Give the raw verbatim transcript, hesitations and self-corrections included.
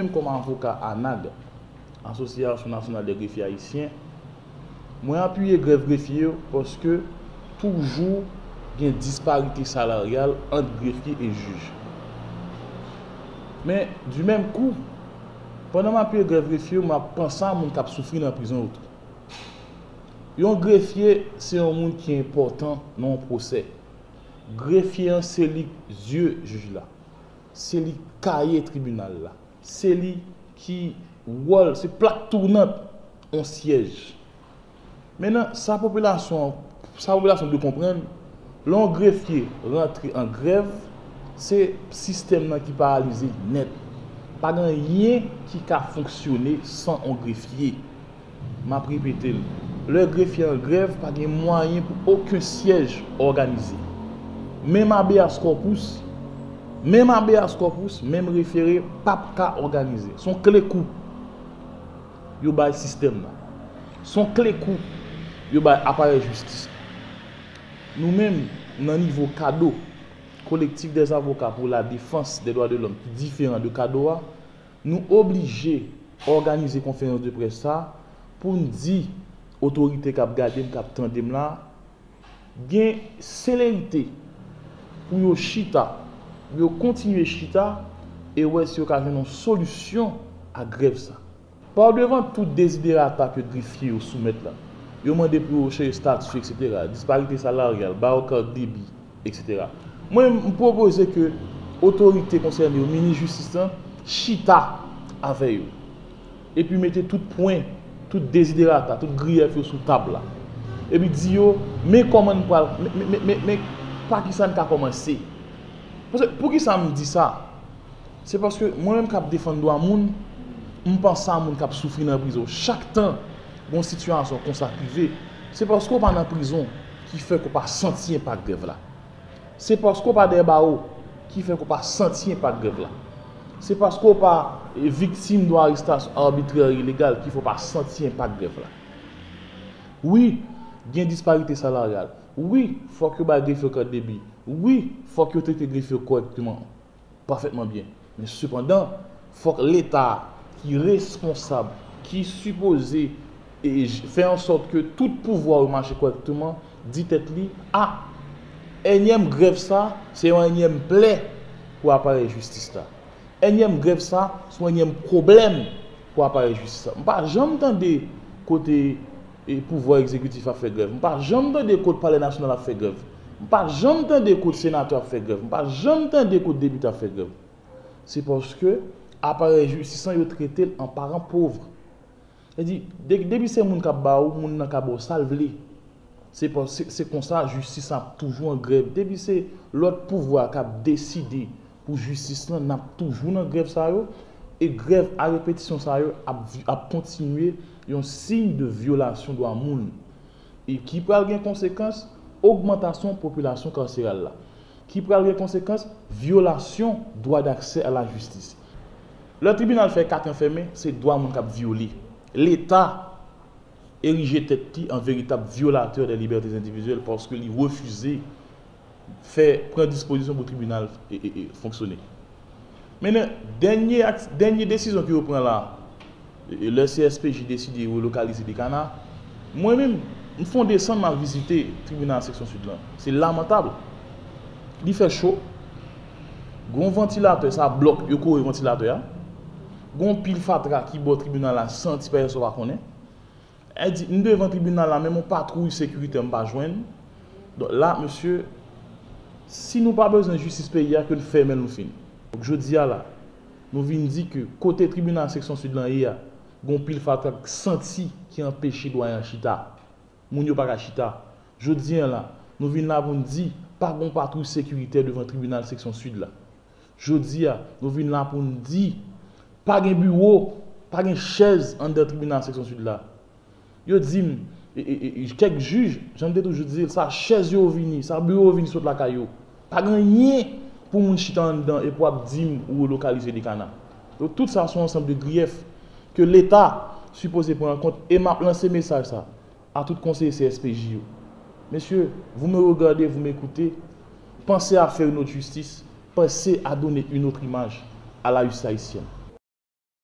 Menm kòm avoka ANAG, Association Nationale des Greffiers Haïtiens, mwen apiye grèv grefye yo paske toujou gen disparite salaryal ant grefye e jij. Men, di menm kou, pandan m apiye grèv grefye yo, m ap panse a moun k ap soufri nan prizon yo tou. Yon grefye se yon moun ki enpòtan nan yon pwosè. Grefye an se li zye jij la. Se li kaye tribinal la. Se li ki wòl, se plak tounant yon syèj. Mentnan, sa popilasyon, sa popilasyon dwe konprann, lè yon grefye rantre an grèv, se sistèm nan ki paralize nèt. Pa gen anyen ki ka fonksyone san yon grefye. M ap repete l. Lè grefye an grèv, pa gen mwayen pou okenn syèj òganize. Menm habeas corpus, menm habeas corpus, menm refere p ap ka òganize. Se yon kle kou yo bay sistèm nan. Se yon kle kou yo bay aparèy jistis la. Nou menm, nan nivo kado, Collectif des Avocats pour la Défense des Droits de l'Homme, ki diferan de kado a, nou oblije òganize konferans de près sa pou n di otorite k ap gade m, k ap tande m la, gen selerite pou yo chita, pou yo kontinye chita e wè si yo ka jwenn yon solisyon a grèv sa. Padevan tout deziderata ke grefye yo soumèt la, yo mande pou yo chanje estati, etsetera, disparite salaryal, ba yo kat debi, etsetera. Mwen, m pwopoze ke otorite konsène yo, minis jistis lan, chita avè yo. Epi mete tout pwen, tout deziderata, tout griyèf yo sou tab la. Epi di yo, men kòman n pral, men, men, men, men, men pa kisa n ka kòmanse. Paske, poukisa m di sa? Se paske mwen menm k ap defann dwa moun, m panse a moun k ap soufri nan prizon. Chak tan gon sitiyasyon konsa k rive, se paske w pa nan prizon ki fè ke w pa santi enpak grèv la. Se paske w pa dèyè bawo ki fè ke w pa santi enpak grèv la. Se paske w pa, e, viktim de yon arestasyon abitrè e ilegal ki fè w pa santi enpak grèv la. Wi, gen disparite salaryal. Wi, fòk yo bay grefye yo kat debi. Wi, fòk yo trete grefye yo kòrèkteman, pafètman byen. Men sepandan, fòk Leta ki responsab, ki sipoze, e, j-, fè an sòt ke tout pouvwa yo mache kòrèkteman, di tèt li, a, ènyèm grèv sa, se yon ènyèm plè pou aparèy jistis la. Ènyèm grèv sa, se yon ènyèm pwoblèm pou aparèy jistis la. M pa janm tande kote, e, pouvwa egzekitif ap fè grèv. M pa janm tande kote Palè Nasyonal ap fè grèv. M pa janm tande kote senatè ap fè grèv. M pa janm tande kote depite ap fè grèv. Se paske aparèy jistis lan yo trete l an paran pov. Sa di, de-, depi se moun k ap ba ou, moun nan ka ba w sa l vle. Se pa, se, se konsa jistis ap toujou an grèv. Depi se lòt pouvwa k ap deside pou jistis lan, n ap toujou nan grèv sa yo. E grèv a repetisyon sa yo ap, ap kontinye yon siy de vyolasyon dwa moun. E ki pral gen konsekans, ogmantasyon popilasyon karseral la. Ki pral gen konsekans, vyolasyon dwa daksè a lajistis. Lè tribinal fè kat an fèmen, se dwa moun k ap vyole. Leta erije tèt li an veritab vyolatè dè libète endividyèl paske li refize fè, pran dispozisyon pou tribinal e, e, e, fonksyone. Men nan dènye ak-, dènye desizyon ke yo pran la, e, e, lè C S P J deside relokalize Dekana, mwen menm, m fè yon desann, m al vizite tribinal seksyon sid lan. Se lamantab. Li fè cho. Gon vantilatè, sa blòk, yo kore vantilatè a. Gon pil fatra ki bò tribinal la, santi pa yon sò pa konnen. Sa di, m devan tribinal la, menm yon patwouy sekiritè m pa jwenn. Donk la, mesye, si nou pa bezwen jistis peyi a, ke n fèmen l, nou fini. Donk jodi a la, nou vin di ke kote tribinal seksyon sid lan ye a, gon pil fatra k santi ki anpeche dwayen an chita. Moun yo pa ka chita. Jodi a la, nou vin la pou n di, pa gon patwouy sekiritè devan tribinal seksyon sid la. Jodi a, nou vin la pou n di, pa gen biwo, pa gen chèz anndan tribinal seksyon sid la. Yo di m, e, e, e, e, kèk jij, jan m te toujou di l, sa chèz yo vini, sa biwo vini sot lakay yo. Pa gen anyen pou moun chita anndan epi w ap di m ou relokalize Dekana. Donk, tout sa se yon ansanm de griyèf ke Leta sipoze pran an kont, e m ap lanse mesaj sa a tout konseye C S P J yo. Mesye, vous me regardez, vous m'écoutez, pensez à faire une autre justice, pensez à donner une autre image à la justice haïtienne.